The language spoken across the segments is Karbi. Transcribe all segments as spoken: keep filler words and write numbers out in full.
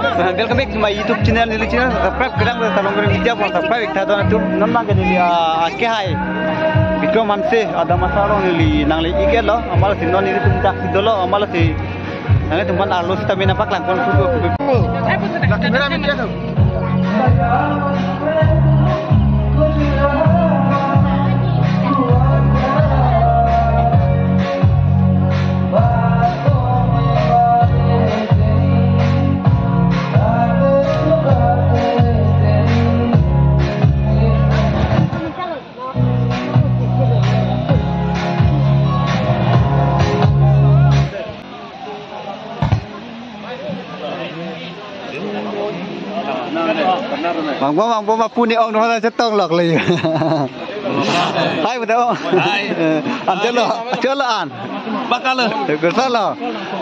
Welcome back to my YouTube channel, neli channel subscribe kedam ta long keren video pon subscribe ik tha don atum. Non abang ke neli, ah, ke hai. Bikrom Hanse, Adam Asar along neli nangle-iklo, amatsi non nelitum dak si dolo, amatsi nanglitum aphan arlo sitame nangpaklang pon thu thu. La camera me dia tho. Vangbo, vangbo, ma pu ne ong nama chetong lok le. Hai, betul. Hai. Eh, an chalo, chalo an. Bakal. Eh, kosonlo.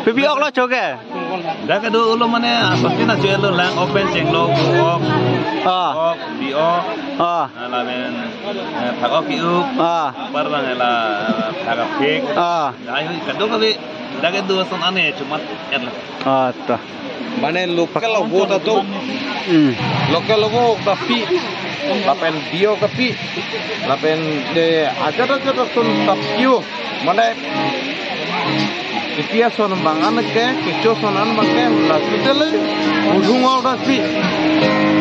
Pipi ok lo choke. Dak kedo ulo mane, apa sih na chelo lang open chenglo, ok. Ah. Ok, bi ok. Ah. Lapen, eh, phak ok ki-up. Ah. Par bang la, phak aphik. Ah. Ayo, kadokave, dak kedo ason ane, chomot et la. Ah, ta. Mane local avo ta do. Hmm. Local avo ta pi. Lapen bi ok ta pi. Lapen de ajat ajat ason ta pi-o. Mane, ipi ason abang an ke, kecho ason an abang ke, la totally, muthung ok ta pi.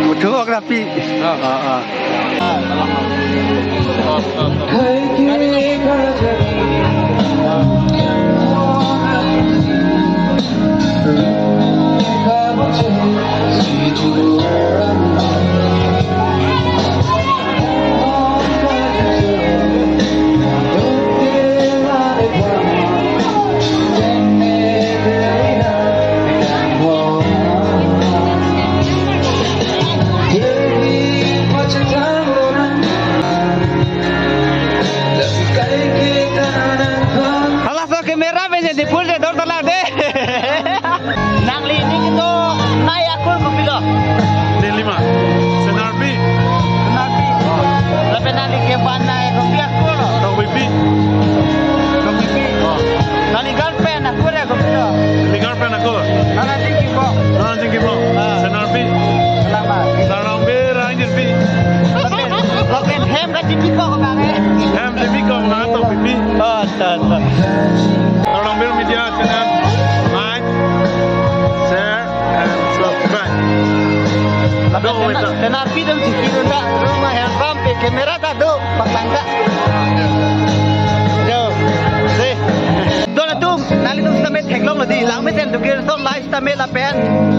Muthung ok ta pi. Ah. Ah, ah. Halaso camera pensi dipur je dor tala de. Nangli ning itum nai akur kopilo? Nelima. Senarpi. Senarpi. Lapen nangli kevan nai kopi akur lo? Tongpipi. Tongpipi. Nangli girlfriend akur ya kopilo? Neli girlfriend akur. Nana Jingkipo. Nana Jingkipo. Ah. Senarpi. Selamat. Sarang berang jirpi. Lapen, lapen hem kachinipo ko bang eh. Hem chinipo ko bang Tongpipi. Oh, ta, ta. Tolong Media Channel, like, share, and subscribe. Lapen do, sena, wait up. Senarpi dong chiki dong ta, rumah helpam pe kamera ta do, paklang ta. Yo, se. Don atum, nanglitum sitame theklonglo di, langmesen dukir so live sitame lapen,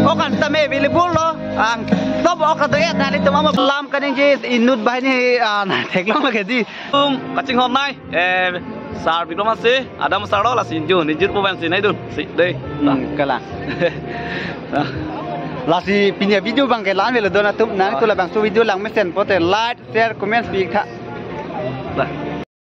ok an sitame available lo, ang, sob ok ta do-et, nanglitum ama lam kaningje inut banghini, ah, theklonglo ke di. Tum, kachinghon nai, eh, Sar Bikrom Hanse, Adam Asar lo, lasi injo, nijir po pensi nai dun, si, dei. Hmm, kalang. Lasi pini avideo abang ke la-an avelo don atum, nangtum labangso video langmesen pote like, share, comments pi tha. Dah.